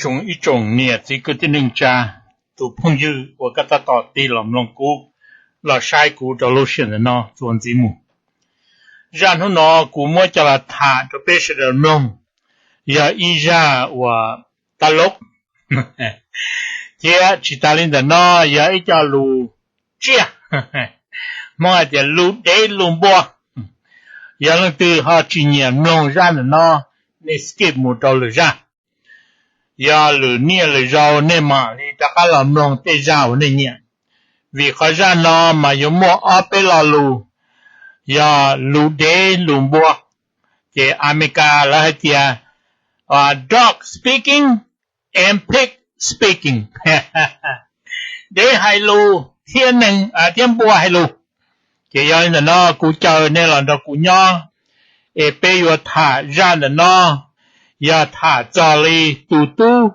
Tsoom ib tsoom niam txiv kwv tij neej tsa, tus phooj ywg uas koj tab tom tig los mloog kuv, los saib kuv rau lub sij hawm ntawm no txuas ntxiv mus. Zaj hnub no kuv muab coj los tham rau peb sawv daws mloog, yog ib zaj uas tab loj, thiab tsis tas li ntawm no yog ib co lus tsiaj, Hmoob hais tias lus dev lus npua. Yog leej twg ho tsis nyiam mloog zaj ntawm no, nej skip mus rau lwm zaj. Yog lwm niaj lwm zaus nej mam li rov qab los mloog tej zaj uas nej nyiam, vim qhov zaj no mas yuav muaj ob peb lo lus, yog lus dev lus npua. Ces Amelikas lawv hais tias dog speaking and pig speaking, dev hais lus thiab neeg thiab npua hais lus. Ces yog li ntawm no kuv caw nej los nrog kuv nyob, es peb yuav tham zaj ntawm no, yog tham txog li tus tub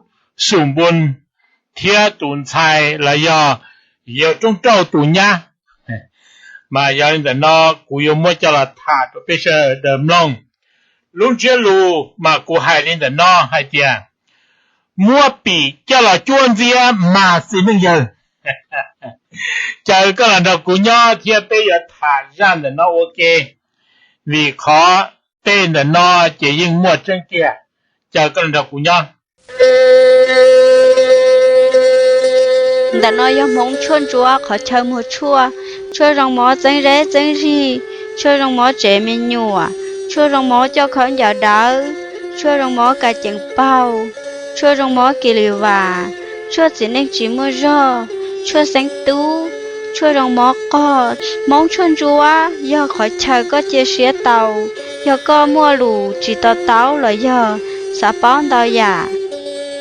Xum Npun thiab tus ntxhais los yog yawg Roob Rauj tus nyab. Mas yog li ntawm no kuv yuav muab coj los tham rau peb sawv daws mloog. Lub ntsiab lus mas kuv hais li ntawm no hais tias, muab pim coj los cuab ntxiab mas txiv neej yawg. Caw koj los nrog kuv nyob thiab peb yuav tham zaj ntawm no ua ke, vim qhov tej ntawm no ces yeej muaj tseeb tiag. Caw koj los nrog kuv nyob. Ntawm no yog Hmoob tshuaj ntsuab qhov chaw muag tshuaj, tshuaj zoo mov txeeb zeb txeeb zig, tshuaj zoo mov tsev me nyuam, tshuaj zoo mov coj khaub ncaws dawb, tshuaj zoo mov ka ceev paug, tshuaj zoo mov kis lis vas, tshuaj txiv neej tsis muaj zog, tshuaj xeeb tub, tshuaj zoo mov qog. Hmoob tshuaj ntsuab yog qhov chaw koj cia siab tau, yog koj muaj lus tsis to taub los yog xav paub ntau yam,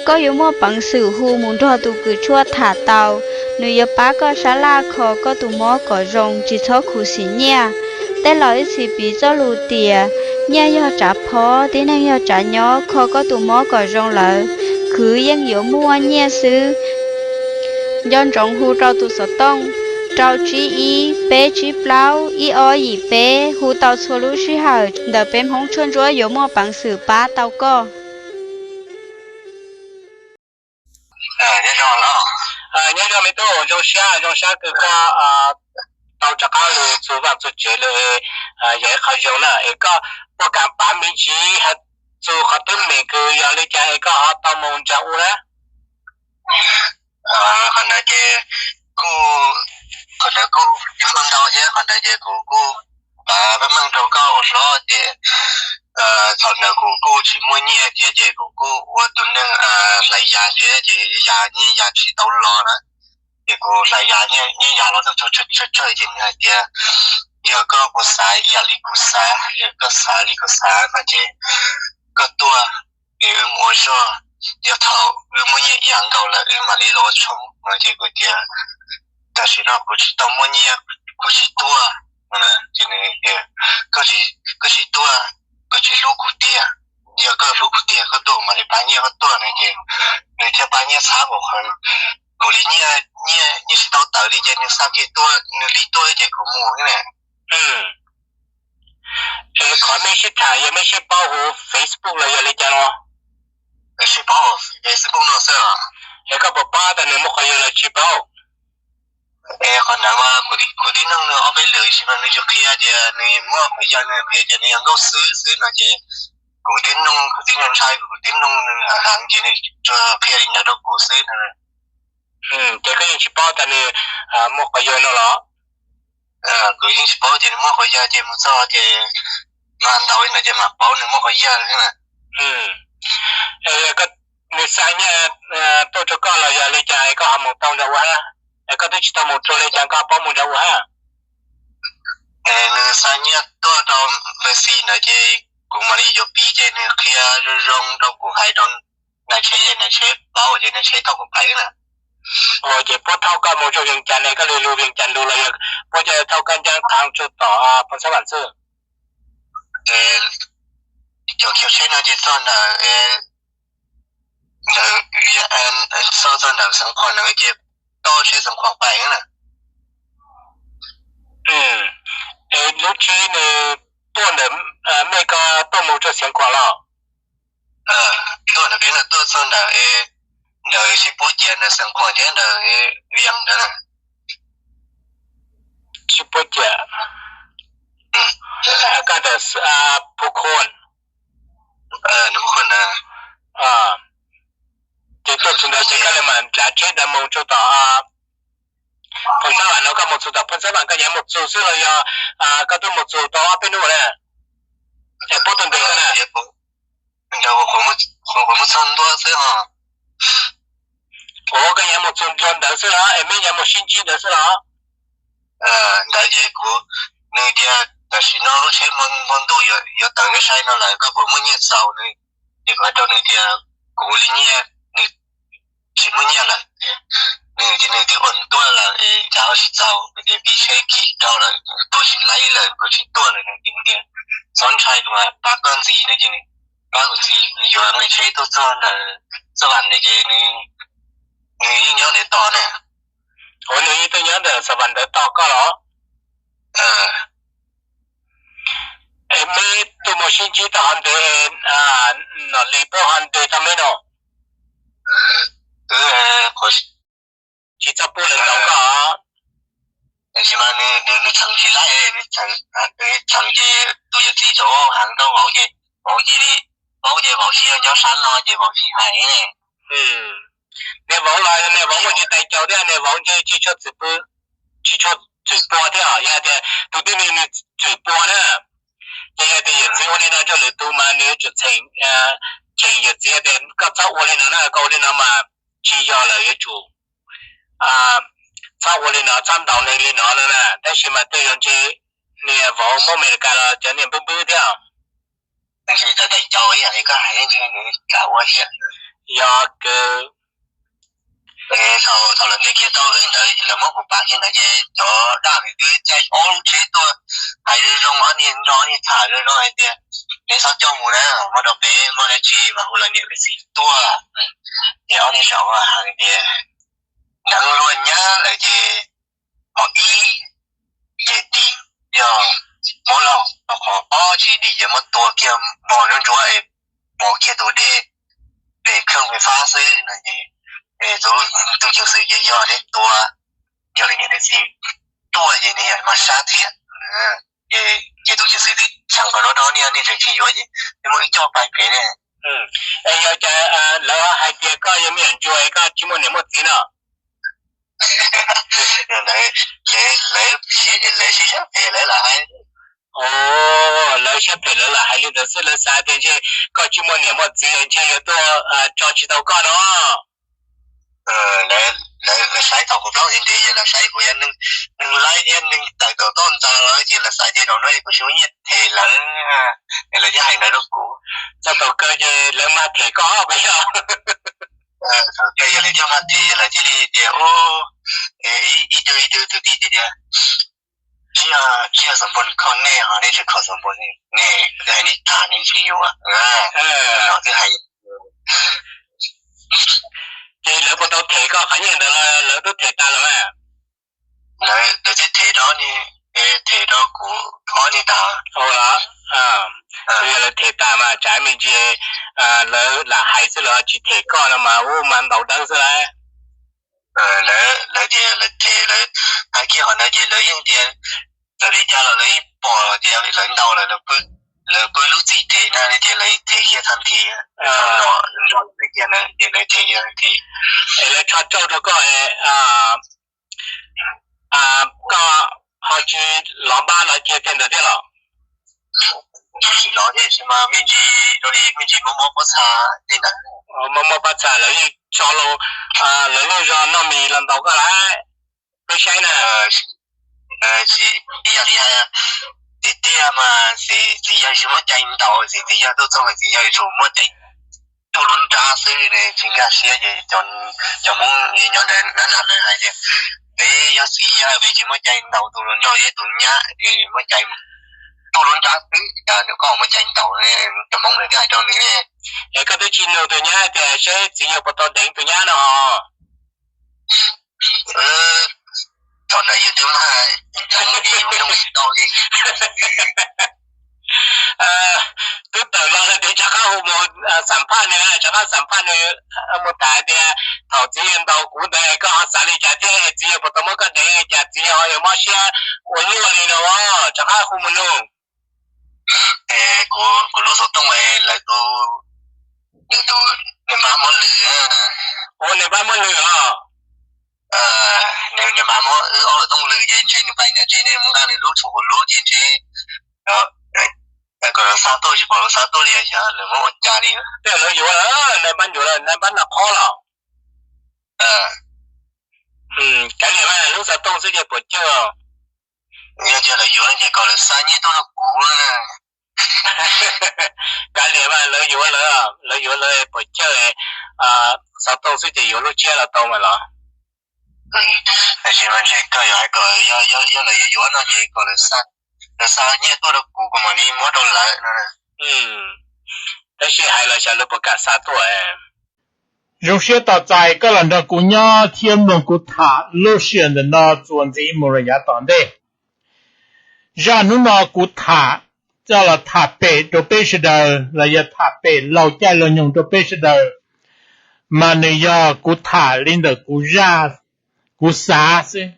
koj yuav muaj peev xwm hu mus nrog tus kws tshuaj tham tau, nws yuav pab koj sab laj kho koj tus mob kom zoo tsis txhob khuv xim nyiaj. Tej laus ib txhis piv txoj lus tias, nyiaj yog tsav phob, tib neeg yog tsav nyob, kho koj tus mob kom zoo lawm, khwv yeej yuav muaj nyiaj xwb. Nco ntsoov hu rau tus xov tooj rau tsib ib peb tsib plaub ib ob yim peb, hu tau txhua lub sij hawm ntawm peb Hmoob tshuaj ntsuab yuav muaj peev xwm pab tau koj. Nyob zoo, nyob zoo me tub, zoo siab zoo siab kws koj tau rov qab lug txug vaaj txug tsev lawm, yog ib qho zoo na es koj puas kaam pav me ntsis has txug qhov teeb meem kws yog le caag es koj ho tau moog nraag ua na. Qhov ntawd ces kuj, qhov ntawd kuj tsis muaj ntau thiab, qhov ntawd ces kuv kuj pav meej rau koj ua hlob ces thaum ntawd kuv kuj tsis muaj nyiaj thiab ces kuv kuj ua tus neeg hlais yas thiab ces yas nyiaj yas tsis tau los na, ces kuv hlais yas nyiaj yas los tau tsawg tsawg ces nws hais tias yog koj puas xav ib yam li kuv xav, yog koj xav li kuv xav no ces koj tuaj es wb mus ua zog, yog thaum wb muaj nyiaj ib yam nkaus lawm wb mam li los ua tshoob no ces kuv tias tam sim no kuv tsis tau muaj nyiaj, kuv tsis tuaj no. Ces nws tias koj tsis tuaj, koj tsis hlub kuv tiag, yog koj hlub kuv tiag koj tuaj kuv mam li pab nyiaj koj tuaj no ces nws thiaj pab nyiaj txhab kuv, kuv li nyiaj, nyiaj tsis tau tawm li ces nws xa kev tuaj, nws li tuaj ces kuv mus thiab na. Es qhov mej sib tham yog mej sib paub huv Facebook los yog li cas no? Sib paub Facebook no xwb. Es koj puas paub tas nws muaj qhov yog los tsis paub? Es qhov ntawd mas kuv tib noog nws ob peb lwm sis mas nws tsuas qhia tias nws muaj qhov yog, nws qhia tias nws yog nkauj xwb xwb no ces kuv tib noog, kuv tib noog ntshai, kuv tib noog nws heev ces nws tsuas qhia li ntawd rau kuv xwb no. Ces koj yeej tsis paub tas nws muaj qhov yog no los? Kuv yeej tsis paub ces nws muaj qhov yog ces mus txog ces mas ntaus li ntawd ces mam paub nws muaj qhov yog na. Nws xa nyiaj tuaj rau koj los yog li cas es koj ho mus tau nrog ua hab? Es koj twb tsis tau mus rau li cas koj ho paub mus nrog ua hab? Nws xa nyiaj tuaj rau Npawg Xis ntawd ces kuv mam li yuav pib ces nws qhia zoo zoo rau kuv hais rau nais tsheb es nais tsheb paub ces nais tsheb thauj kuv pais na. Ces puab thauj koj mus rau Vias Cas ne, koj li lug Vias Cas lug los yog puab thauj koj ncaab thav tsuj tom Phoos Xab Vam xwb? Cov khiv tsheb no ces txog ntawm, txog ntawm Xeev Khuam na ces tau tsheb Xeev Khuam pais na. Es lub tsheb nws tuaj ntawm mej ko tuaj mus rau Xeev Khuam los? Tuaj ntawm peb no tuaj txog ntawm ntawm sib puab ciam ntawm Xeev Khuam thiab ntawm Vias ntawd. Sib puab ciam, koj ntawm Phu Khun. Ces tuaj txug ntawd ces koj li mam nrhiav tsheb ntawd mus txug tom Phoos Xab Vam no, koj mus txug tom Phoos Xab Vam koj yuav mus txug xwb los yog koj twb mus txug tau ob peb hnub na? Es puab tug ntawd koj na. Mus txog ntua xwb os. Ua koj yuav mus txug ntua ntawd xwb los es meb yuav mus sib ntsib ntawd xwb los? Ntawd ces kuv, nws tias tam sim no lub tsheb hmo ntuj yuav tawm, neb saib no lawm koj puas muaj nyiaj txaus no. Ces kuv hais rau nws tias kuv li nyiaj, nws tsis muaj nyiaj lawm. Nws ces nws twb ua tuaj lawm es cas ho tsis txaus, nws tias pib tsheb kim rau lawm, tuaj tsis laib lawm, kuv tsis tuaj lawm no. Ces nws tias txhob ntshai, kuv mam pab koj ntxiv no. Ces nws pab kuv ntxiv, yuav nqe tsheb tuaj txog ntawm Xab Vam ntawd ces nws yeej nyob ntawd tos na. Ua nws yeej tuaj nyob ntawm Xab Vam ntawd tos koj los? Es meb tuaj mus sib ntsib tau hov ntawd, Nom Lis puab ho ntes tau meb no? Tsis txhob puab lawv ntaus koj. Tab sis mas nws txheem tsis laib, nws txheem ces tus yawm txiv tau heev rau vauv ces vauv cia li, vauv ces vauv tsis yog nyob sab no ces vauv tsis hais ne. Niam vauv los niam vauv muaj tsis tais caus thiab, niam vauv ntshe tsis tshua txwm pw, tsis tshua txwm pua thiab. Yog tias tus tib neeg nws txwm pua na, ces yog tias yawm txiv ua li no rau lwm tus mas nws yuav tsum txheem, txheem yawm txiv tias koj txhob ua li no na, koj ua li no mas tsis yog lawm, yuav tsum txhob ua li no, txhob ntaus neeg li no no na. Tab sis mas tej zaum ntshe niam vauv Hmoob Amelikas los cov niag npwb npwb thiab. Nws tsis tau tais caus ib yam li koj hais, nws kam ua thiab. Yog kawg. Thaum, thaum lawv ntes kiag tau wb ntawd, lawv muab kuv pav kiag ntawd ces cov dab nws twb caij ob lub tsheb tuaj, hais zoo zoo, ob niag nrog ob niag tham zoo zoo hais tias, neb txhob coj mus na, muab rau peb muaj dab tsi mas hu lawv niam lawv txiv tuaj. Ces ob niag saum hais tias, nteev luag nyab lawm ces qhov ib ces dim, yog muab laug, qhov ob tsis dim ces muab tua kiag mog ntsuab ntsuab es pov kiag tus dej pem kheej pem fab xwb no. Ces tub ceev xwm ces yog neb tua, yog li niam li txiv tuaj ces neb yog maj sab thiab. Ces tub ceev xwm twb cheem kom rau rau niaj niaj tseem tsis yuav ces twb muab wb coj pais pem ne. Es yog cas lawv hais tias koj yog me nyuam ntsuag es koj tsis muaj niam muaj txiv no? Lawv siab phem lawv lam hais. Lawv siab phem lawv lam hais li ntawd xwb, lawv xav tias ntshe koj tsis muaj niam muaj txiv ntshe yuav tuaj tso tsis tau koj no. Lawv saib thaum kuv plaub ntev ntev ces lawv saib kuv yog neeg laib thiab neeg tawm tom toj ntxas los ces lawv xav tias zaum no kuv tsis muaj nyiaj them lawv, es lawv thiaj hais ntawd rau kuv. Txog thaum kawg ces lawv mag them koj puas yog? Thaum kawg yog lawv thiaj mag them, lawv thiaj li tias, ib tug ib tug tus tij tias, tsis yog, tsis yog xov npoo kho nej ho, nej tsis kho xov npoo nej, nej twb hais nej tham nej tsis yuav no, twb hais. Ces lawv puas tau them koj qhov nyiaj ntawd los lawv twb them tas lawm? Lawv twb them rau, them rau kuv ob niag tas. Ua los, yog lawv them tas mas tsam me ntsis lawv lam hais xwb, lawv tsis them koj no mas ub mas ntaus dawb xwb lawm. Lawv tias lawv them, lawv hais kiag qhov ntawd ces lawv yeej tias txawm li cas los lawv yeej pom tias lawv ntaus lawm, lawv pw lub txim them na, tias lawv them kiag tag nrho, nrog lawv kiag na, tias lawv them kiag tag nrho. Es lawv tso rau koj, koj ho tsis lov npab lov cia kiag ntawd thiab los? Tsis lov thiab, tab sis mas me ntsis rau li me ntsis mob mob pob txha li ntawd. Mob mob pob txha lawv yeej tso los, lawv lub zog noj mis los ntaus koj lawm, peb saib na. Ib yam li hais tiag tiag mas txiv yawg tsis muaj cai ntaus, txiv yawg tuaj txog txiv yawg yuav tsum muaj cai tuaj lub nrab xwb ne, tsis nkag siab ces cov Hmoob nyob ntawd nab nab lawv hais tias peb yog txiv yawg peb tsis muaj cai ntaus tus hluas nraug thiab tus nyab, muaj cai tuaj lub nrab xwb, cas koj muaj cai ntaus, cov Hmoob lawv thiaj hais rau nws ne. Es koj twb tsis nug tus nyab tias seb txiv yawg puas tau deev tus nyab no? Thaum ntawd yawg twb mag, tau li twb tawm los lawm tias rov qab hu mus xam phaj nws, rov qab xam phaj nws mus tham tias thaum txiv yawg ntaus kuv ntawd koj ho xav li cas thiab, txiv yawg puas tau muab koj deev li cas, txiv yawg ho yuav mob siab ua luaj li no, rov qab hu mus nug. Kuv, kuv lub xov tooj lawv tus, nws tus, nws npab muab lwm. Ua nws npab muab lwm os. Nws, nws npab muab wb ob lub tooj lwm ces ntshe nws pais nram tsev ne, muab nqa nws lub tshuav kuv lub ces ntshe kom lawv xa tuaj tsis pom lawv xa tuaj li, xyov lawv muab ua cas li. Tej lawv yuav lawm, nws npab yuav lawm, nws npab noj qhob los. Kav liam mas, lub xov tooj xwb ces puas cawj. Yog tias lawv yuav ces kom lawv xa nyiaj tuaj rau kuv. Kav liam mas, lawv yuav lawv, lawv yuav lawv puas cawj, xov tooj xwb ces yuav lub tshiab los tau mas los. Tiam sis mas ntshe koj yuav hais kom yog lawv yuav yuav no ces kom lawv xa nyiaj tuaj rau kuv, kuv mam li muab rau lawv no. Tab sis hais los xyov lawv puas kam xa tuaj. Zoo siab tos txais koj los nrog kuv nyob thiab mloog kuv tham lub sij hawm ntawm no txuas ntxiv mus rau yav tom ntej. Zaj hnub no kuv tham, coj los tham pem rau peb sawv daws los yog tham pem laug caij laug nyoog rau peb sawv daws, mas nws yog kuv tham li ntawm kuv zaj, kuv xav xwb.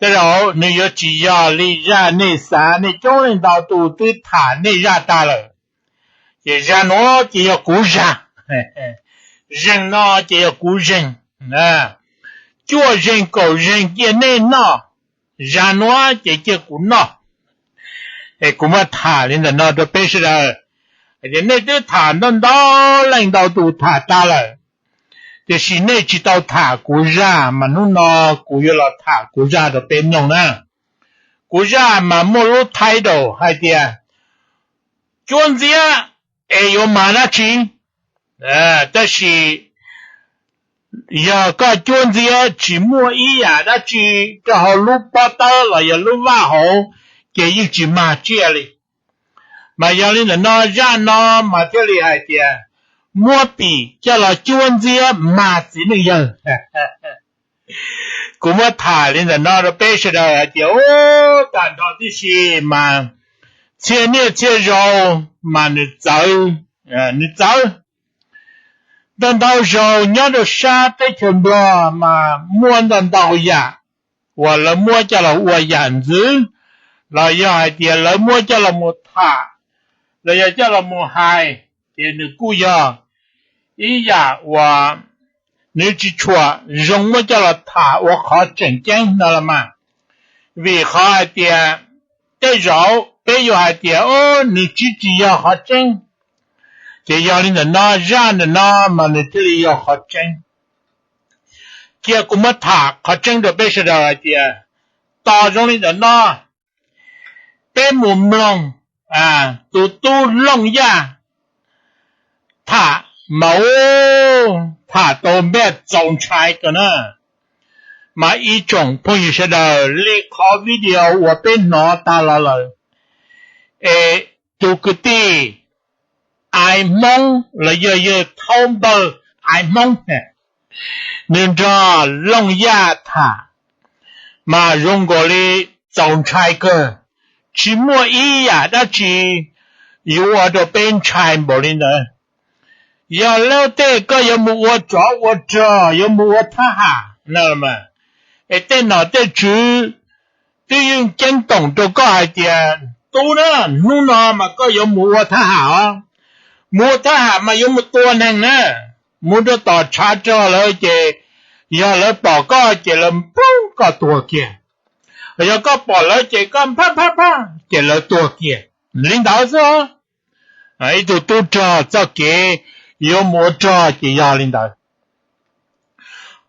Tej zaum nws yuav tsis yog li zaj nej xav, nej coob leej ntau tus twb tham nej zaj tag lawm. Ces zaj nuav ces yog kuv zaj, zeeg no ces yog kuv zeeg. Cuaj zeeg kaum zeeg cia nej noj, zaj nuav ces cia kuv noj. Es kuv muab tham li ntawm no rau peb sawv daws. Ces nej twb tham ntau ntau leej ntau tus tham tag lawm, tiam sis nej tsis tau tham kuv zaj, mas hnub no kuv yuav los tham kuv zaj rau peb mloog na. Kuv zaj mas muaj lub title hais tias cuab ntxiab es yuav mag dab tsi. Tab sis yog koj cuab ntxiab tsis muaj ib yam dab tsi rau hauv lub pob tawb los yog lub vaj hauv, ces yeej tsis mag tsiaj li. Mas yog li ntawm no zaj no mas thiaj li hais tias muab pim coj los cuab ntxiab mag txiv neej yawg. Kuv muab tham li ntawm no rau peb sawv daws hais tias, tag nrho tib si mas txhia niaj txhia zaus mas nws txawv, nws txawv. Ntau ntau zaus nyob rau sab teb chaws Nplog mas muaj ntau ntau yam uas lawv muab coj los ua yam ntxwv, los yog hais tias lawv muab coj los mus tham, los yog coj los mus hais, ces nws kuj yog ib yam uas nws tsis tshua zoo muab coj los tham ua qhov tseem ceeb no los mas. Vim qhov hais tias tej zaum peb yuav hais tias, o, nws tsis, tsis yog qhov tseeb. Ces yog li ntawm no, zaj ntawm no mas nws thiaj li yog qhov tseeb. Cia kuv muab tham qhov tseeb rau peb sawv daws hais tias, tos zoo li ntawm no, peb mus mloog tus tub Looj Yaj tham mas, u, tham tau npej txaus ntshai kawg na. Mas ib tsoom phooj ywg sawv daws, li qhov video uas peb hnov tag los lawm, es tus kwv tij Aiv Hmoob los yog yawg Thaub Npawg Aiv Hmoob, nws nrog Looj Yaj tham, mas zoo nkaus li txaus ntshai kawg. Tsis muaj ib yam dab tsi yuav ua rau peb ntshai npaum li ntawd. Yog lub caij koj yuav mus ua tsov ua rog, yuav mus ua thab ham na, es tej nom tej tswv twb yeej ceeb toom rau koj hais tias, tub na, hnub no mas koj yuav mus ua thab ham os. Mus ua thab ham mas yuav mus tua neeg na. Mus rau tom tshav rog lawm ces yog lawv pom koj ces lawv nplooj koj tuag kiag. Yog koj pom lawv ces koj nphaj nphaj nphaj ces lawv tuag kiag. Li ntawd xwb. Ib tug tub rog txoj kev yuav mus ua rog ces yog li ntawd.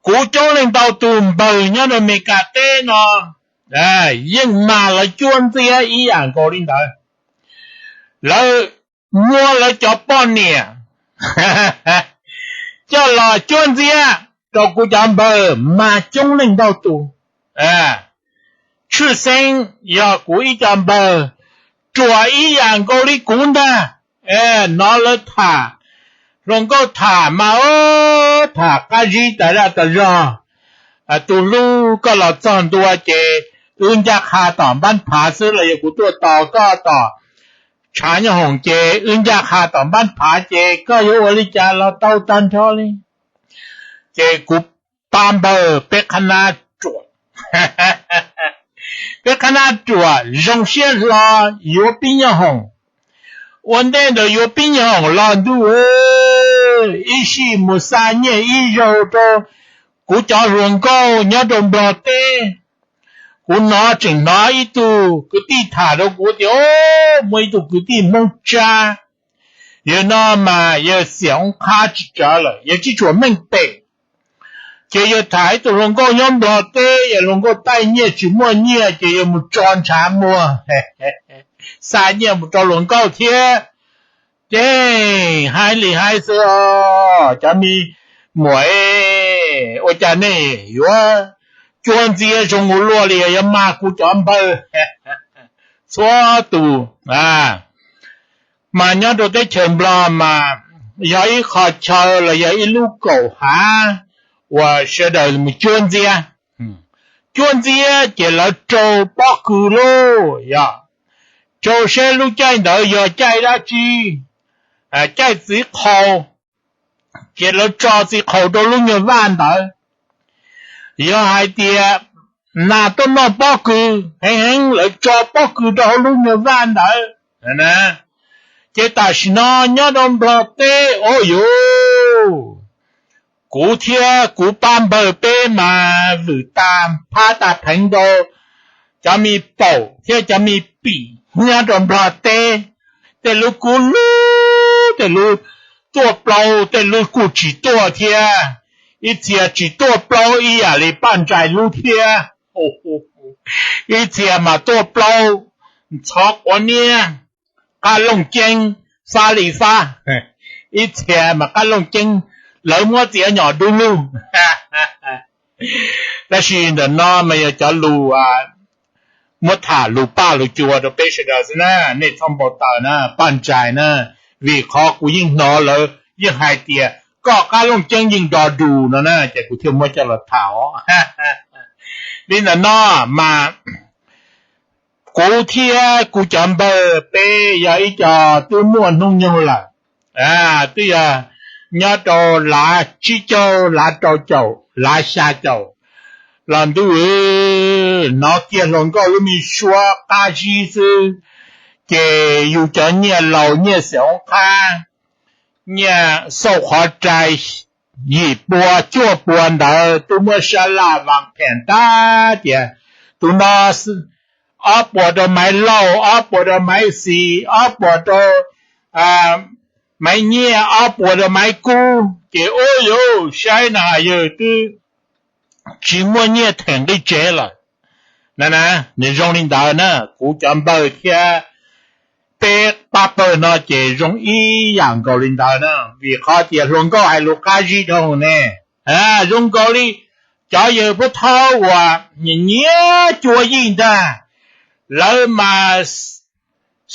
Kuv coob leej ntau tus npawg nyob rau Amelikas teb no yeej mag lawv cuab ntxiab ib yam nkaus li ntawd. Lawv muab lawv cov poj niam coj los cuab ntxiab rau kuv cov npawg mas coob leej ntau tus. Tshwj xeeb yog kuv ib co npawg ruam ib yam nkaus li kuv ntag. Hnov lawv tham, hluas nkauj tham mas, o, tham qab zib tas zaj tas zog. Tus hlub, koj los txog ntua ces wb ncaj qha tom npab phav xwb los yog kuv tuaj tos koj tom tshav nyob hoom ces wb ncaj qha tom npab phav ces koj yuav ua li cas los tau tag nrho li. Ces kuv pab npawg peb qhab nab ruam, peb qhab nab ruam zoo siab hlo yuav pib nyob hoom. Ua ntej ntawd yuav pib nyob hoom los ntuj, ib sij mus xa nyiaj ib zaug rau kuv cov hluas nkauj nyob rau Nplog teb. Kuv hnov, tseem hnov ib tug kwv tij tham rau kuv tias, o, muaj ib tug kwv tij Hmoob Tsab, yawg no mas yawg xiam oob qhab tsis tsawv lawm, yawg tsis tshua meej pem. Ces yawg tham ib tug hluas nkauj nyob Nplog teb, yawg hluas nkauj taij nyiaj tsis muaj nyiaj ces yawg mus tso ntshav muag, xa nyiaj mus rau hluas nkauj thiab. Ces hais li hais xwb os, cov me muam, ua cas nej yuav cuag ntxias zoo ua luaj li, yuav mag kuv cov npawg txhua tus. Mas nyob rau teb chaws Nplog mas yog ib qho chaw los yog ib lub kaum hav uas sawv daws mus cuag ntxias. Cuag ntxias ces lawv rau pob kws lauj, yog rau seb lub caij ntawd yog caij dab tsi, caij txiv qhaus, ces lawv tso txiv qhaus rau lub nyuag vaj ntawd. Yog hais tias nas tuaj noj pob kws heev heev, lawv tso pob kws rau hauv lub nyuag vaj ntawd. Ces tam sim no nyob rau Nplog teb, o yuv, kuv thiab kuv pab npawg peb mas vwm tas phab tas pheev rau cov me paum thiab cov me pim nyob rau Nplog teb. Tej lub kuj lub, tej lub tuaj plaub, tej lub kuj tsis tuaj thiab. Ib txhia tsis tuaj plaub ib yam li Paj Ntsais lub thiab. Ib txhia mas tuaj plaub ntxhov quav niab, qab looj ceeb, fab li fab. Ib txhia mas qab looj ceeb, lawv muab txiav nyom dub lug. Tab sis ntawm no mas yog cov lus muab tham lus paj lus cua rau peb sawv daws xwb na, nej txhob npau taws na Paj Ntsais na, vim qhov kuv yeej hnov lawv yeej hais tias koj qab looj ceeb yeej do dus no na, ces kuv thiaj muab coj los tham os. Li ntawm no mas kuv thiab kuv cov npawg peb yog ib co twb muaj hnub nyoog lawm, twb yog nyob rau lav tsib caug, lav rau caum, lav xya caum los ntuj, hnov kiag hluas nkauj lub me suab qab zib xwb, ces yus cov nyiaj laus nyiaj xiam oob qhab, nyiaj xauj qhov rai yim pua cuaj pua ntawd twb muab sab laj vas pheem tag tias tus no ob puas rau Maiv Lauj, ob puas rau Maiv Xis, ob puas rau Maiv Nyiaj, ob puas rau Maiv Kub, ces ub yuv saib no yawg twb tsis muaj nyiaj them nqi tsev lawm. Na, nws zoo li ntawd na, kuv cov npawg thiab peb pab pawg no ces zoo ib yam nkaus li ntawd na, vim qhov tias hluas nkauj hais lus qab zib dhau ne. Zoo nkaus li cov yawg Pub Thaub uas nyiam nyiam cua yij ntag, lawv mas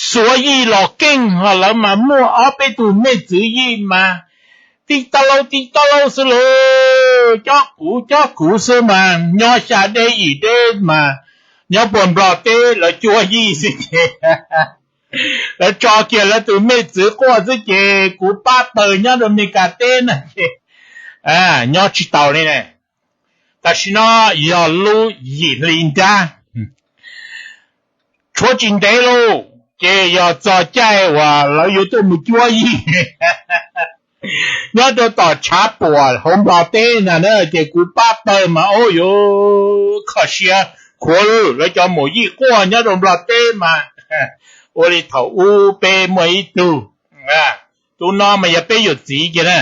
xuav yij los keej, ho lawv mas muaj ob peb tug mej txwv yij mas tib taub laub tib taub laub xwb lauj, cob kuv cob kuv xwb mas nyob xya deb yim deb mas nyob puag Nplog teb lawv cua yij xwb ces lawv tso kiag lawv tus mej txwv quaj xwb ces kuv pab pawg nyob rau Meskas teb na ces nyob tsis taus li ne. Tam sim no yog lub yim hli nrab, tshuav tsis ntev lauj, ces yog txog caij uas lawv yuav tuaj mus cuab yij nyob rau tom tshav puam hauv Nplog teb ntag na, ces kuv pab pawg mas ub yuv kho siab khuav lawv cov maum yij quaj nyob rau Nplog teb mas ua li thaum ub peb muaj ib tug, tus no mas yog peb yawm txiv kiag na.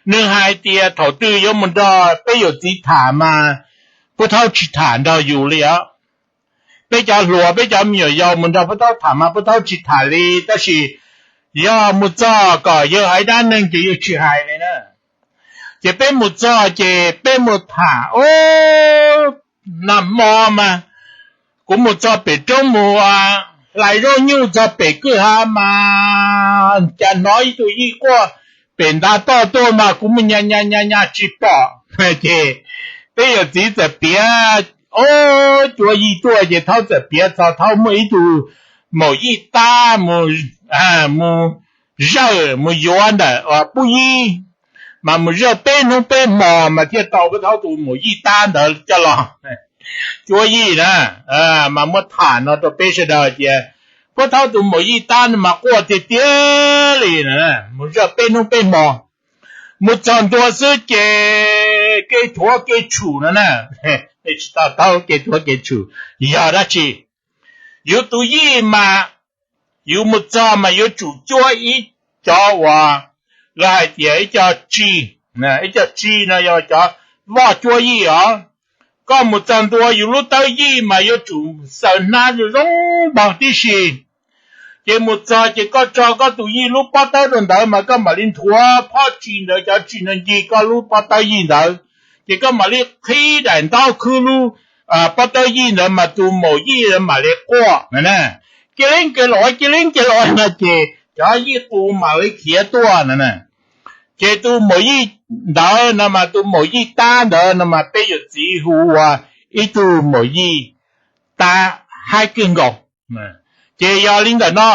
Nws hais tias thaum twg yuav mus nrog peb yawm txiv tham mas Pub Thaub tsis tham nrog yus li os. Peb cov hluas peb cov me nyuam yaus mus nrog Pub Thaub tham mas Pub Thaub tsis tham li, tab sis yog mus txog kom yawg hais dab neeg ces yawg tsis hais li na. Ces peb mus txog ces peb mus tham, o, nag hmo mas kuv mus txog pem roob mus hlais zaub nyuj txog pem kwj ha mas cas hnov ib tug yij quaj pem ntav toj tuaj mas kuv mus nyas nyas nyas nyas tsis pom. Ces peb yawm txiv txawm piav, o, cuab yij tuaj ces Thaub txawm piav txog Thaub muaj ib tug maum yij tab mus, mus zawj mus yuav ntawm pub yib, mas mus zawj peb hnub peb hmo mas thiaj tau pub thaub tus maum yij tab ntawd coj los cuab yij na. Mas muab tham no rau peb sawv daws tias pub thaub tus maum yij tab no mas quaj tiag tiag li na, mus zawj peb hnub peb hmo, mus txog ntua xwb ces kev thuav kev tshum no na. Tsis tau taub kev thuav kev tshum yog dab tsi. Yus tus yij mas yus mus txog mas yuav tsum cuab ib cov uas lawv hais tias ib co tsi, ib co tsi no yog cov voj cuab yij os. Koj mus txog ntua yus lub tawb yij mas yuav tsum xaws hnab zoo zoo npog tib si. Ces mus txog ces koj tso koj tus yij lub pob tawb rau ntawd mas koj mam li nthuav phoj tsi ntawd cov tsi no ncig koj lub pob tawb yij ntawd. Ces koj mam li qhib daim ntaub khwb lub pob tawb yij ntawd mas tus maum yij mam li quaj na. Cia li cia li cia li no ces cov yij qus mam li khiav tuaj na. Ces tus maum yij ntawd no mas tus maum yij tab ntawd no mas peb yawm txiv hu ua ib tug maum yij tab haib kawg nkaus. Ces yog li ntawm no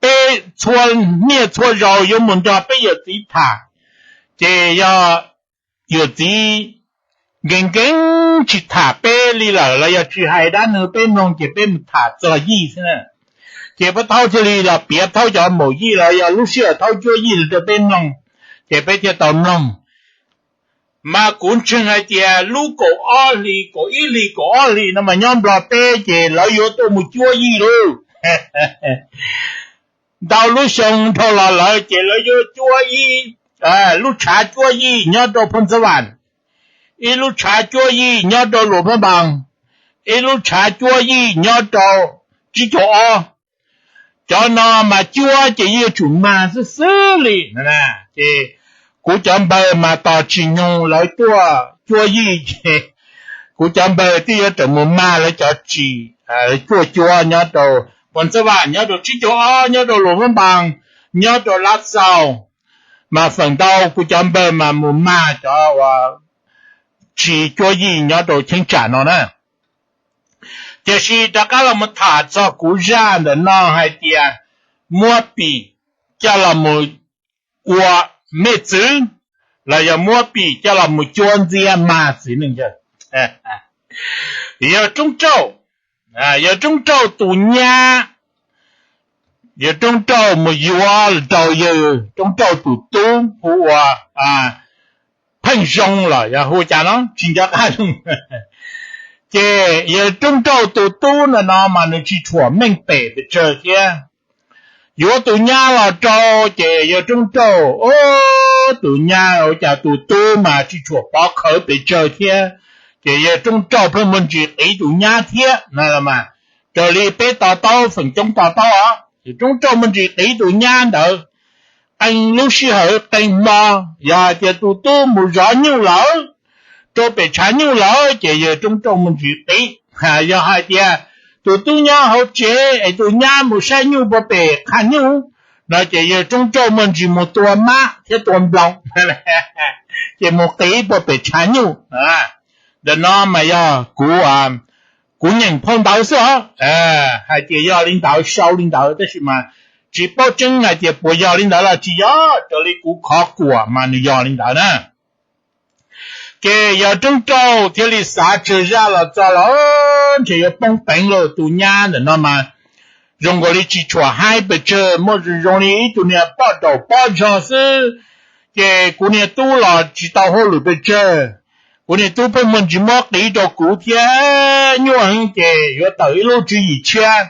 peb txhua niaj txhua zaus yuav mus nrog peb yawm txiv tham, ces yog yawm txiv nkees nkees tsis tham peb li lawm los yog tsis hais dab neeg peb mloog ces peb mus tham txog yij xwb na. Ces peb thaub thiaj li los piav thaub cov maum yij los yog lub sij hawm thaub cuab yij los rau peb mloog, ces peb thiaj tau mloog. Mas kuv ntseeg hais tias lub kaum ob hlis kaum ib hlis kaum ob hlis no mas nyob Nplog teb ces lawv yuav tuaj mus cuab yij lauj. Ntau lub xyoo dhau los lawm ces lawv yuav cuab ib lub tshav cuab yij nyob rau Phoo Xab Vam, ib lub tshav cuab yij nyob rau Luam Phab Npas, ib lub tshav cuab yij nyob rau Tsib Caug Ob. Cov no mas cuab ces yuav tsum mag xwb xwb li. Ces kuv cov npawg mas tos tsis nyoog lawv tuaj cuab yij ces kuv cov npawg twb yuav rawm mus mag lawv cov tsis cuaj cuab nyob rau Phoo Xab Vam, nyob rau Tsib Caug Ob, nyob rau Luam Phab Npas, nyob rau Lav Xaus. Mas feem ntau kuv cov npawg mas mus mag cov uas tsis cuab yij nyob rau cheeb tsam no na. Tiam sis rov qab los mus tham txog kuv zaj ntawm no hais tias muab Pim coj los mus ua mej txwv los yog muab Pim coj los mus cuab ntxiab mag txiv neej yawg. Yawg Roob Rauj, yawg Roob Rauj tus nyab, yawg Roob Rauj mus yuav rau yawg Roob Rauj tus tub hu ua Pheej Zoo los yog hu cas no tsis nco qab zoo. Ces yawg Roob Rauj tus tub ntawm no mas nws tsis tshua meej pem pes tsawg thiab. Yuav tus nyab los rau ces yawg Roob Rauj, o, tus nyab ua cas tus tub mas tsis tshua pov khawv pes tsawg thiab. Ces yawg Roob Rauj pheej muaj ntsis qiv tus nyab thiab no mas, raws li peb to taub feem coob to taub os, yawg Roob Rauj muaj ntsis qiv tus nyab ntawd. Qee lub sij hawm qee hmo, yog hais tias tus tub mus zov nyuj lawm, rau pem tshav nyuj lawm ces yawg Roob Rauj muaj ntsis qiv. Yog hais tias tus tub nyob hauv tsev es tus nyab mus saib nyuj puag pem qhaj nyuj no ces yawg Roob Rauj muaj ntsis mus tua mab thiab tua nploos, ces mus qiv puag pem tshav nyuj. Ntawm no mas yog kuv, kuv nyeem phau ntawv xwb os. Hais tias yog li ntawd sau li ntawd tab sis mas tsis paub tseeb hais tias puas yog li ntawd los tsis yog, raws li kuv khov kuam mas nws yog li ntawd na. Ces yawg Roob Rauj thiaj li xav tsawg zaj los txog los ntshe yuav poob peev lawm, tus nyab ntawm no mas zoo nkaus li tsis tshua haib pes tsawg, muaj zoo zoo li ib tug niag poj daum pob zog xwb. Ces kuv niag tub los tsis tau hauj lwm pes tsawg, kuv niag tub pheej muaj ntsis muab qiv rau kuv thiab nyuaj heev ces yuav tawm ib lub tswv yim tshiab.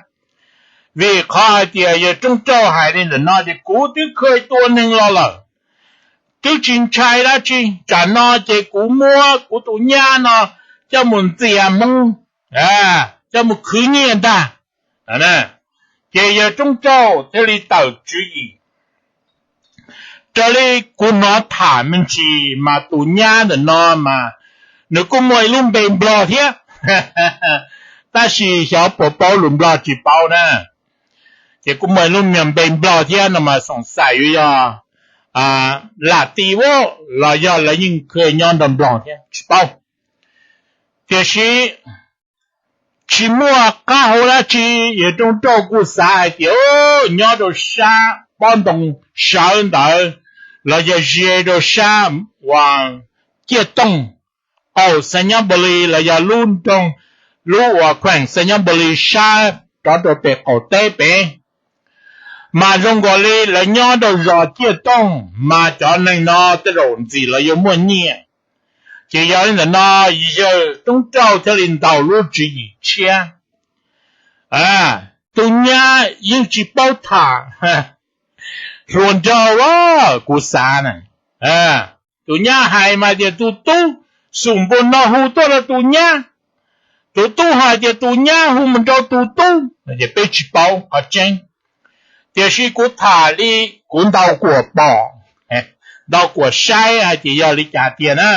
Vim qhov hais tias yawg Roob Rauj hais li ntawm no tias kuv twb kheev tua neeg los lawm, twb tsis ntshai dab tsi, tsam no ces kuv muab kuv tus nyab no coj mus ntxias Hmoob, coj mus khwv nyiaj ntag. Ces yawg Roob Rauj thiaj li tawm tswv yim. Raws li kuv hnov tham me ntsis mas tus nyab ntawm no mas nws kuj muaj ib lub npe Nplog thiab, tab sis xyov puas paub lus Nplog tsis paub na. Ces kuj muaj ib lub me npe Nplog thiab no mas xoom xais yuav yog lam ti ua los yog lawv yeej kheev nyob nrog Nplog thiab tsis paub. Tiam sis tsis muaj qab hau dab tsi, yawg Roob Rauj kuj xav hais tias, nyob rau sab pob ntoo sawv ntawd los yog ze rau sab uas Ciaj Tooj, qaum Xais Nyab Npaus Lis los yog lub nroog, lub uas kheem Xais Nyab Npaus Lis sab rov rau pem qaum teb pem. Mas zoo nkaus li lawv nyob rau zos Ciaj Tooj, mas cov neeg no tej zaum ntxim los yuav muaj nyiaj. Ces yog li ntawm no, yawg Roob Rauj thiaj li ntaus lub tswv yim tshiab. Tus nyab yeej tsis paub tham hluas nraug los kuv xav na. Tus nyab hais mas tias tus tub, Xum Npus no hu tuaj rau tus nyab, tus tub hais tias tus nyab hu mus rau tus tub, ces peb tsis paub qhov tseeb. Tiam sis kuv tham li kuv ntaus kuam pom, ntaus kuam saib hais tias yog li cas tiag na.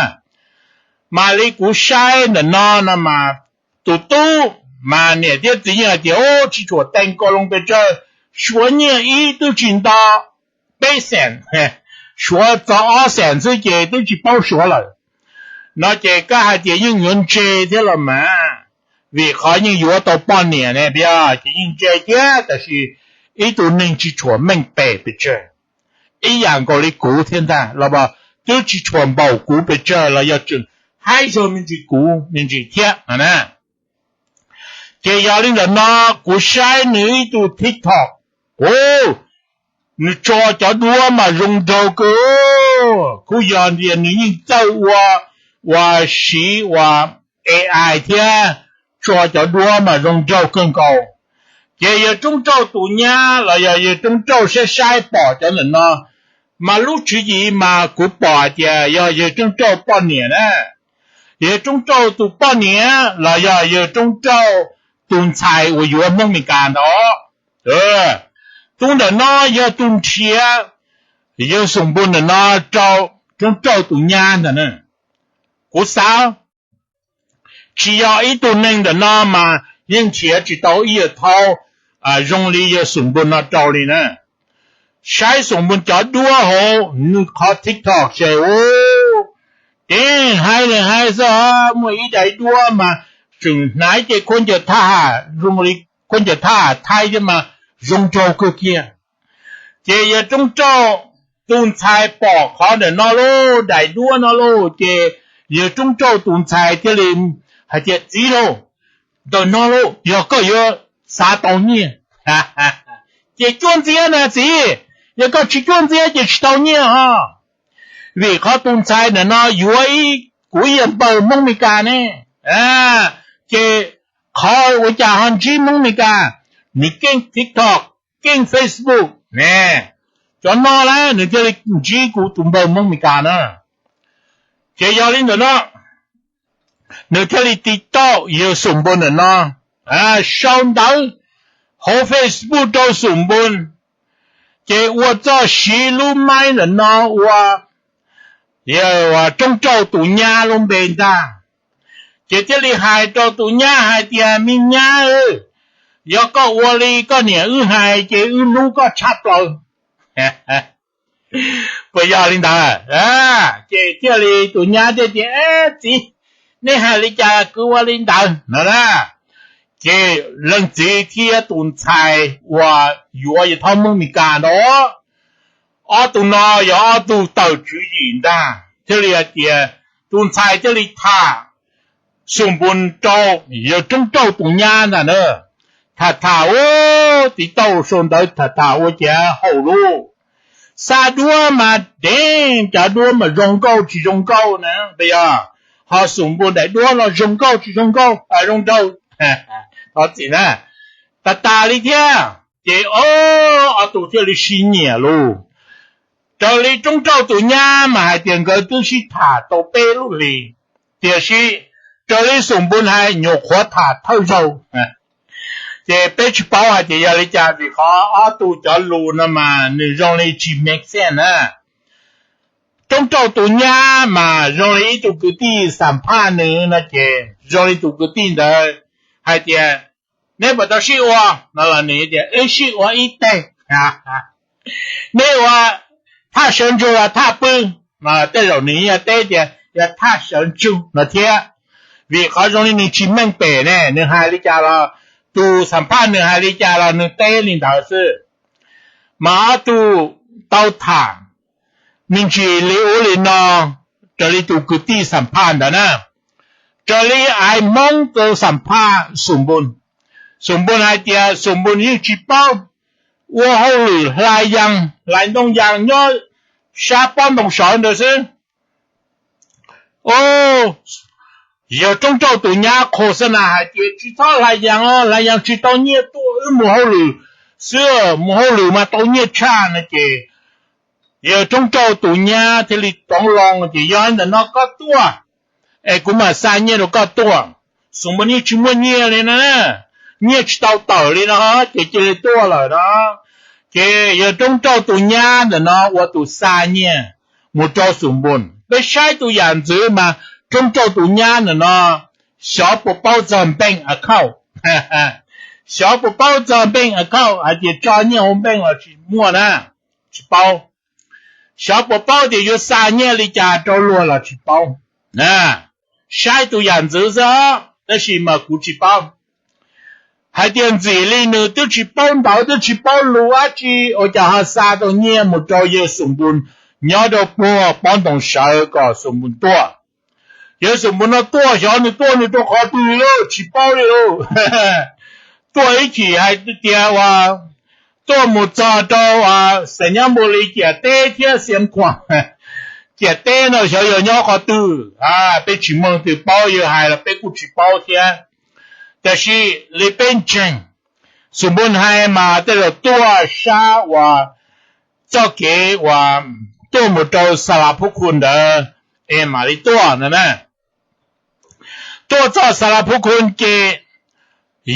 Mas li kuv saib ntawm no no mas, tus tub mas niam thiab txiv yeej hais tias, tsis tshua teej ko loo pes tsawg, suav nyiaj ib twb tsis nto peb xees, suav txog ob xees xwb ces twb tsis paub suav lawm. No ces koj hais tias yeej yuav ntse thiab los mas, vim qhov yeej yuav tau poj niam ne, ces yeej ntse thiab, tab sis ib tug neeg tsis tshua meej pem pes tsawg, ib yam nkaus li kuv thiab ntag los, twb tsis tshua npaum kuv pes tsawg los yog tseem haib zog me ntsis kuv me ntsis thiab no na. Ces yog li ntawm no, kuv saib nws ib tug TikTok, nws tso cov duab mas zoo nraug kawg, kuj yog tias nws yeej txawj ua, ua siv ua AI thiab, tso cov duab mas zoo nraug kawg nkaus. Ces yawg Roob Rauj tus nyab los yog yawg Roob Rauj saib saib pom cov ntawm no, mas lub tswv yim mas kuv pom hais tias yog yawg Roob Rauj poj niam na. Yawg Roob Rauj tus poj niam los yog yawg Roob Rauj tus ntxhais uas yuav Hmoob Mes Kas ntawd. Tus ntawm no yog tus nrhiav yawg Xum Npus ntawm no rau Roob Rauj tus nyab ntag na. Kuv xav tsis yog ib tug neeg ntawm no mas yeej nrhiav tsis tau ib yawg thaub zoo li yawg Xum Npus no rau li na. Saib Xum Npus cov duab hauv nws qhov TikTok ces, u, ces haib li haib xwb, muaj ib daim duab mas tseem hnav ces khaub ncaws thaj ham zoo li khaub ncaws thaj ham Thaib thiab mas zoo nraug kawg kiag. Ces yawg Roob Rauj tus ntxhais pom qhov ntawm no lauj, daim duab no lauj, ces yawg Roob Rauj tus ntxhais thiaj li hais tias, txiv lauj, ntawm no lauj, yog koj yuav xav tau nyiaj ces cuab ntxiab na txiv, yog koj tsis cuab ntxiab ces tsis tau nyiaj ho. Vim qhov tus ntxhais ntawm no yuav ib, kuv ib yawg npawg Hmoob Mes Kas ne. Ces qhov ua cas ho ntsib Hmoob Mes Kas? Nws keej TikTok, keej Facebook ne, cov no lawm nws thiaj li ntsib kuv tus npawg Hmoob Mes Kas na. Ces yog li ntawm no, nws thiaj li tiv tauj yawg Xum Npus ntawm no, sau ntawv hauv Facebook rau Xum Npus, ces ua txoj siv lub maib ntawm no ua Roob Rauj tus nyab lub npe ntag. Ces thiaj li hais rau tus nyab hais tias, me nyab, yog koj ua li koj niam wb hais ces wb hlub koj tshaj plaws. Puas yog li ntawd? Ces thiaj li tus nyab thiaj tias, txiv, nej hais li cas kwv ua li ntawd no na. Ces leej txiv thiab tus ntxhais uas yuav yawg thaub Hmoob Mes Kas ntawd, ob tug no yog ob tug tawm tswv yim ntag, thiaj li hais tias tus ntxhais thiaj li tham Xum Npus rau yawg Roob Rauj tus nyab ntag na. Tham tham ua, tiv tauj sau ntawv tham tham ua cas haum lauj. Xa duab mas dev, cov duab mas zoo nkauj tsis zoo nkauj na, yog ho Xum Npus daim duab los zoo nkauj tsis zoo nkauj, zoo nraug, thov txim na. Tas tas li thiab, ces ob tug thiaj li sib nyiam lauj. Raws li Roob Rauj tus nyab mas hais tias nkawd twb sib tham tau peb lub hlis, tiam sis raws li Xum Npus hais nyuam qhuav tham thawj zaug. Ces peb tsis paub hais tias yog li cas, vim qhov ob tug cov lus no mas nws zoo li tsis make sense na. Roob Rauj tus nyab mas zoo li ib tug kwv tij xam phaj nws no ces zoo li tus kwv tij ntawd hais tias, neb puas tau sib ua no los nws tias, wb sib ua ib teg. Neb ua thaj sawv ntsug los thaj pw? Tej zaum nws yog teb tias yog thaj sawv ntsug no thiab. Vim qhov zoo li nws tsis meej pem ne, nws hais li cas los, tus xam phaj nws hais li cas los nws teb li ntawd xwb. Mas ob tug tau tham, me ntsis li ub li no, raws li tus kwv tij xam phaj ntawd na, raws li aiv Hmoob tau xam phaj Xum Npun. Xum Npun hais tias Xum Npun yeej tsis paub ua hauj lwm hlais yas, hlais ntoo yas nyob sab pob ntoo sawv ntawd xwb. O, yawg Roob Rauj tus nyab qhua xab nas hais tias tsis txhob hlais yas os, hlais yas tsis tau nyiaj tuaj, wb mus hauj lwm xwb, mus hauj lwm mas tau nyiaj tshaj no ces yawg Roob Rauj tus nyab thiaj li toov loo ces yog ntawm no koj tuaj es kuv mam xa nyiaj rau koj tuaj. Xum Npun yeej tsis muaj nyiaj li na, nyiaj tsis tau tawm li no ces cia li tuaj lawm no. Ces yawg Roob Rauj tus nyab ntawm no ua tus xa nyiaj mus rau Xum Npun. Peb saib tus yam ntxwv mas Roob Rauj tus nyab ntawm no xyov puas paub txog bank account. Xyov puas paub txog bank account hais tias tso nyiaj hauv bank los tsis muaj na, tsis paub. Xyov puas paub tias yuav xa nyiaj li cas rau luag los tsis paub. Saib tus yam ntxwv xwb, tab sis mas kuv tsis paub. Hais tias ntxim li nws twb tsis paub ntawv twb tsis paub lus dab tsi ua cas ho xa tau nyiaj mus rau yawg Xum Npun nyob rau puag pob ntoo sawv kom Xum Npun tuaj. Yawg Xum Npun no tuaj xyov nws tuaj nws rau qhov twg li lauj, tsis paub li lauj. Tuaj ib chim hais tias uas tuaj mus txog rau Xais Nyab Npu Li ciam teb thiab Xiav Khuam ciam teb no xyov yog nyob qhov twg, peb tsis muaj leej twg paub, yawg hais los peb kuj tsis paub thiab. Tab sis li peb ntseeg, Xum Npun hais mas tej zaum tuaj sab uas txoj kev uas tuaj mus rau Xa Las Phub Khu ntawd es mam li tuaj no na. Tuaj txog Xa Las Phub Khu ces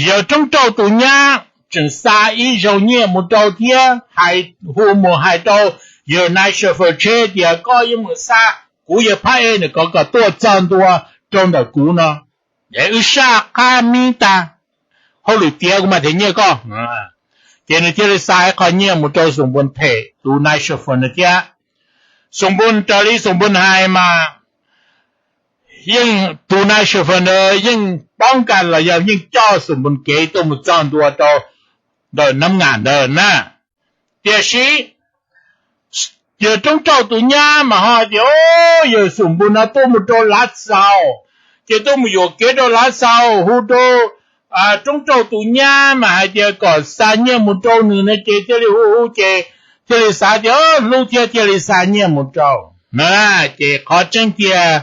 yawg Roob Rauj tus nyab tseem xa ib zaug nyiaj mus rau thiab hais, hu mus hais rau yawg nais xyuas tsheb tias koj yeej mus xa kuv yawg phab ej ntawm ko kom tuaj txog ntua rau ntawm kuv no, es wb saj qab mib tag, hauj lwm tiav kuv mam them nyiaj koj. Ces nws thiaj li xa ib qho nyiaj mus rau Xum Npun them tus nais xyuas no thiab. Xum Npun raws li Xum Npun hais mas yeej tus nais xyuas ntawd yeej paub kas los yog yeej coj Xum Npun kev tuaj mus txog ntua rau ntawm Nab Ngam ntawd na. Tiam sis yawg Roob Rauj tus nyab mas ho tias, o, yawg Xum Npun no tuaj mus rau Lav Xaus, ces tuaj mus yuam kev rau Lav Xaus, hu rau Roob Rauj tus nyab mas hais tias kom xa nyiaj mus rau nws no ces thiaj li hu hu ces thiaj li xav tias hlub thiab thiaj li xa nyiaj mus rau na. Ces qhov tseeb tiag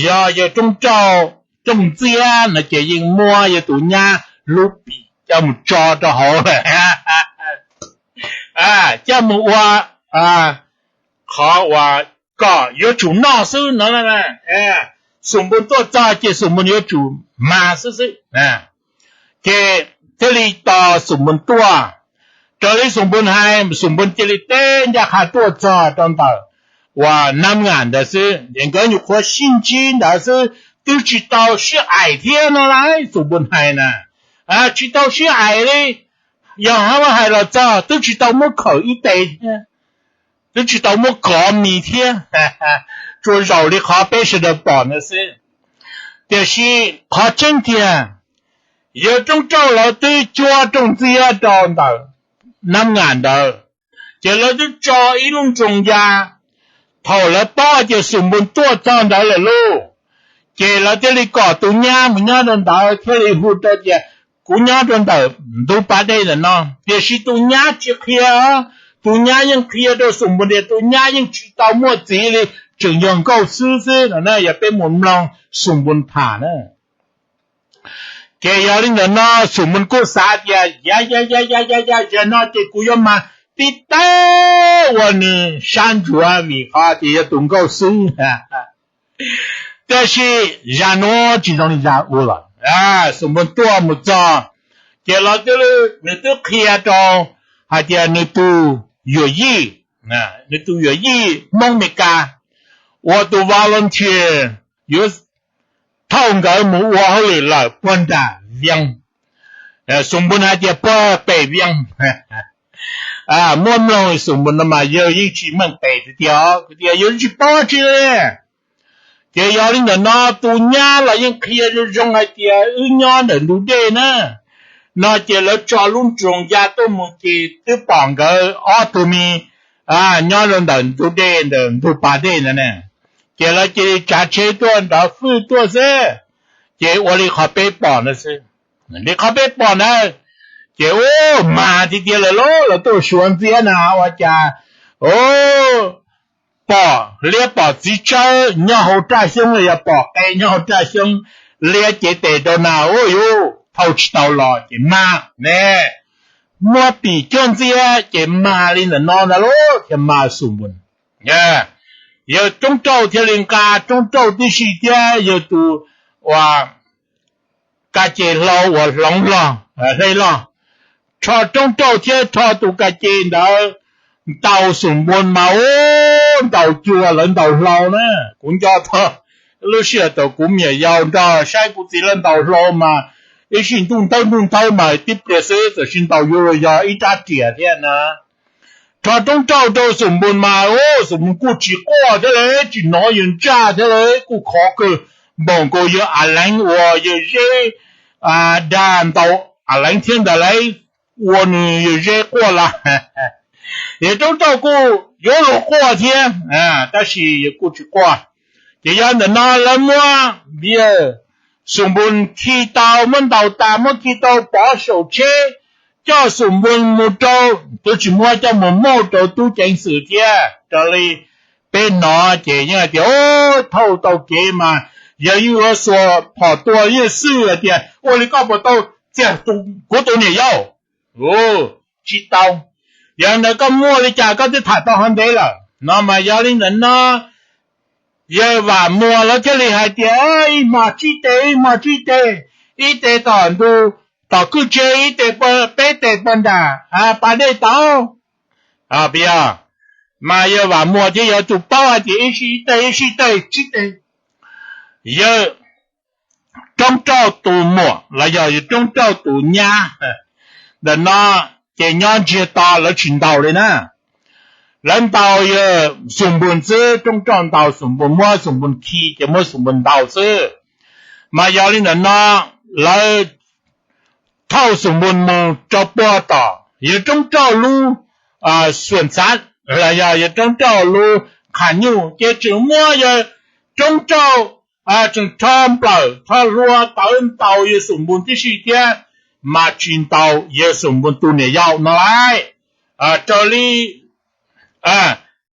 yog yawg Roob Rauj Rooj Ntxiab no ces yeej muab yawg tus nyab lub pim coj mus tso rau hauv lawm, coj mus ua qhov uas kom yuav tsum noj xwb no. Xum Npun tuaj txog ces Xum Npun yuav tsum mag xwb xwb. Ces thiaj li tos Xum Npun tuaj. Raws li Xum Npun hais, Xum Npun cia li teb ncaj qha tuaj txog rau ntawm uas Nab Ngam ntawd xwb, es nkawd nyuam qhuav sib ntsib ntawd xwb, twb tsis tau sib aim thiab no lauj, Xum Npun hais na. Tsis tau sib aim li, yog hab hais los txog twb tsis tau muab khawm ib tes thiab, twb tsis tau muab kov mis thiab, tsuas zaum li qhov peb sawv daws pom ntawd xwb. Tiam sis qhov tseeb tiag, yawg Roob Rauj lawv twb cuab Rooj Ntxiab rau ntawm Nab Ngam ntawd, ces lawv twb tso ib lub ntsoos ya. Thaum lawv paub tias Xum Npun tuaj txog ntawd lawm lauj, ces lawv thiaj li kom tus nyab mus nyob rau ntawd thiaj li hu rau tias kuv nyob rau ntawm ntug pas dej ntawm no. Tiam sis tus nyab tsis qhia, tus nyab yeej qhia rau Xum Npun tias tus nyab yeej tsis tau muaj txiv li, tseem yog nkauj xwb xwb no na, yog peb mus mloog Xum Npun tham na. Ces yog li ntawm no Xum Npun kuj xav tias ya ya ya ya ya ya, zaum no ces kuv yuav mas tib teg ua nws sab ntsuav vim qhov tias yog tus nkauj xwb. Tab sis zaj nuav tsis zoo li zaj ub lawm. Xum Npun tuaj mus txog, ces los twb, nws twb qhia rau hais tias nws tus yuam yij, nws tus yuam yij Hmoob Amelikas uas tus volunteer yuav thauj nkawd mus ua hauj lwm lawm puag nram Vias. Xum Npun hais tias puag pem Vias. Muab mloog Xum Npun no mas yawg yeej tsis meej pem tiag tiag, tias yawg tsis paub tsi li. Ces yog li ntawm no tus nyab los yeej qhia zoo zoo hais tias wb nyob ntawm ntug dej na. No ces lawv tso lub nroog ya tuaj mus ces twb pom nkawd ob tug me nyob rau ntawm ntug dej ntawm ntug pas dej ntawd na. Ces lawv cia li tsav tsheb tuaj nrov fwj tuaj xwb, ces ua li qhov peb pom ntawd xwb. Li qhov peb pom ntawd, ces ub, mag tiag tiag lawm lauj, lawv tuaj suav ntxiab na ua cas, ub, pom liab pom txiv tsawb nyob hauv raj xyoob los yog pom qe nyob hauv raj xyoob, liab cev tes rau na, ub, yuav thauj tsis tau los ces mag ne. Muab pim cuag ntxiab ces mag li ntawm no ntag lauj, thiaj mag Xum Npun. Yawg Roob Rauj thiaj li nqa Roob Rauj tib si thiab yawg tus uas ka ces hlau uas hloov log, hle log, rho Roob Rauj thiab rho tus ka ces ntawd ntaus Xum Npun mas ub, ntaus cuag lawv ntaus hlau na. Kuv nco tau lub sij hawm thaum kuv me nyuam yaus nrog saib kuv txiv lawv ntaus hlau mas ib sij ntuj ntawb ntuj ntawb mas tib pliag xwb txawm sis ntaus yuav luag yog ib rab riam thiab na. Rho Roob Rauj rau Xum Npun mas ub, Xum Npun kuj tsis quaj thiab li, tsis hnov yawg ntsaj thiab li, kuj khov kawg npaum nkaus yawg a leev uas yawg zeb dag ntaus a leev thiab ntag lauj, ua nws yawg zeb quaj lawm. Yawg Roob Rauj kuj yuav luag quaj thiab, tab sis yawg kuj tsis quaj. Ces yog ntawm no lawv muab yawg Xum Npun khi tau, muab ntaus tas muab khi tau pov saum tsheb, coj Xum Npun mus rau, twb tsis muab, coj mus muab rau tub ceev xwm thiab. Raws li peb hnov ces yeej hais tias, o, thauj tau kev mas yawg yeej yuav xuas phom tua yeej xwj hais tias, ua li koj puas tau txiag kuv tus niam yau? Tsis tau. Yog ntawd koj muaj li cas koj twb tham tau hov ntev lawm no. Mas yog li ntawm no yawg Vam Muas lawv thiaj li hais tias, ib hmos tsib tes, ib hmos tsib tes, ib tes tom ntug, tom kwj tse, ib tes, peb tes puag nram pas dej tod. Mas yawg Vam Muas thiaj yog tus paub hais tias ib sij ib teg, ib sij ib teg, tsib tes. Yawg Roob Rauj tus muam los yog yawg Roob Rauj tus nyab ntawm no ces nyob ntsiag to, lawv tsis ntaus li na. Lawv ntaus yawg Xum Npun xwb, Roob Rauj ntaus Xum Npun, muab Xum Npun khi ces muab Xum Npun ntaus xwb. Mas yog li ntawm no lawv thauj Xum Npun mus rau puag tom yawg Roob Rauj lub xuam ntxhav los yog yawg Roob Rauj lub qhas nyuj, ces tseem muab yawg Roob Rauj tseem rho nplawm rho hlua tawv ntaus yawg Xum Npun tib si thiab, mas tsis ntaus yawg Xum Npun tus niam yau no lauj. Raws li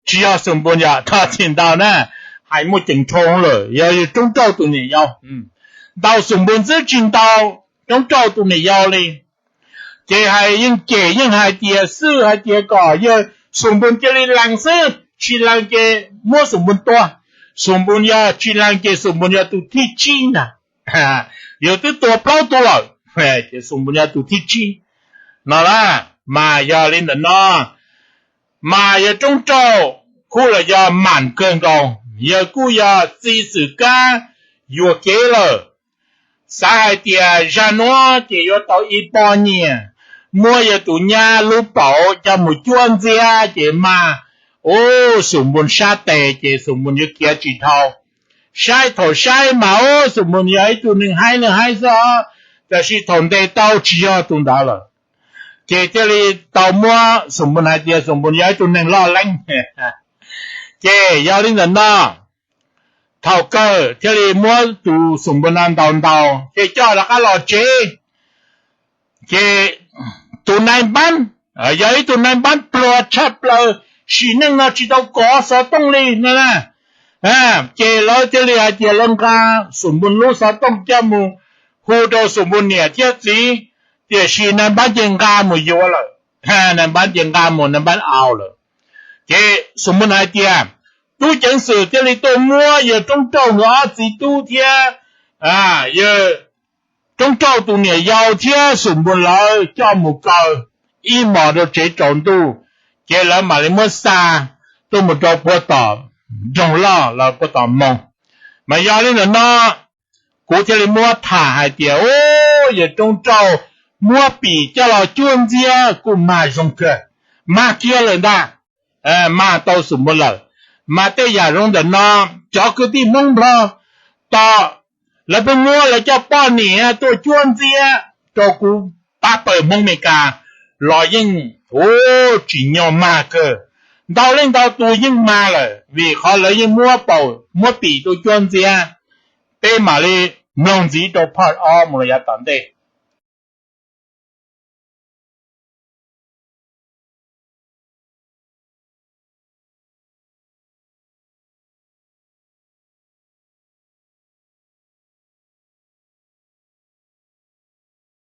tsis yog Xum Npun yog thov txim ntau na, hais muaj ceem nrho lawm, yog yawg Roob Rauj tus niam yau. Ntaus Xum Npun xwb tsis ntaus Roob Rauj tus niam yau li. Ces hais yeej cem yeej hais tias xwj hais tias kom yawg Xum Npun cia li lees xwb, tsis lees ces muab Xum Npun tua. Xum Npun yog tsis lees ces Xum Npun yog tus thib tsib ntag. Yawg twb tua plaub tug lawm, ces Xum Npun yog tus thib tsib no lauj. Mas yog li ntawm no, mas yawg Roob Rauj kuj los yog mam kawg nkaus, yawg kuj yog txi xwm kab yuam kev lawm. Xav hais tias zaj nuav ces yuav tau ib pob nyiaj, muab yawg tus nyab lub paum coj mus cuab ntxiab ces mag, ub, Xum Npun sab tes ces Xum Npun yuav khiav tsis dhau. Saib thaum saib mas ub, Xum Npun yog ib tug neeg haib leej haib xwb os, tab sis thaum ntes tau tsis yog tus ntawd lawm. Ces thiaj li tau muab Xum Npun hais tias Xum Npun yog ib tug neeg loj leeb. Ces yog li ntawm no, thaum kawg thiaj li muab tus Xum Npun no ntaus ntaus ces coj rov qab los tsev. Ces tus nais npab, yog ib tug nais npab pluag tshaj plaws, sim neej no tsis tau kov xov tooj li no na. Ces lawv thiaj li hais tias lawv nqa Xum Npun lub xov tooj coj mus hu rau Xum Npun niam thiab txiv, tiam sis nais npab ces nqa mus yuav lawm. Nais npab ces nqa mus, nais npab au lawm. Ces Xum Npun hais tias, tub ceev xwm thiaj li tuaj muab yawg Roob Rauj nkawd ob txiv tub thiab yawg Roob Rauj tus niam yau thiab Xum Npun lawv coj mus kaw ib hmos rau tsev tsaus ntuj, ces lawv mam li muab xa tuaj mus rau puag tom nroog loj los puag tom Moos. Mas yog li ntawm no kuv thiaj li muab tham hais tias, u, yawg Roob Rauj muab pim coj los cuab ntxiab kuj mag zoo kawg, mag kiag lawm ntag, mag tau Xum Npun lawm. Mas tej yam zoo ntawm no, cov kwv tij Hmoob Nplog tos, lawv pheej muab lawv cov poj niam tuaj cuab ntxiab rau kuv pab pawg Hmoob Mes Kas los yeej, u, tsim nyog mag kawg. Ntau leej ntau tus yeej mag lawm vim qhov lawv yeej muab paum muab pim tuaj cuab ntxiab. Peb mam li mloog ntxiv rau part ob mus rau yav tom ntej.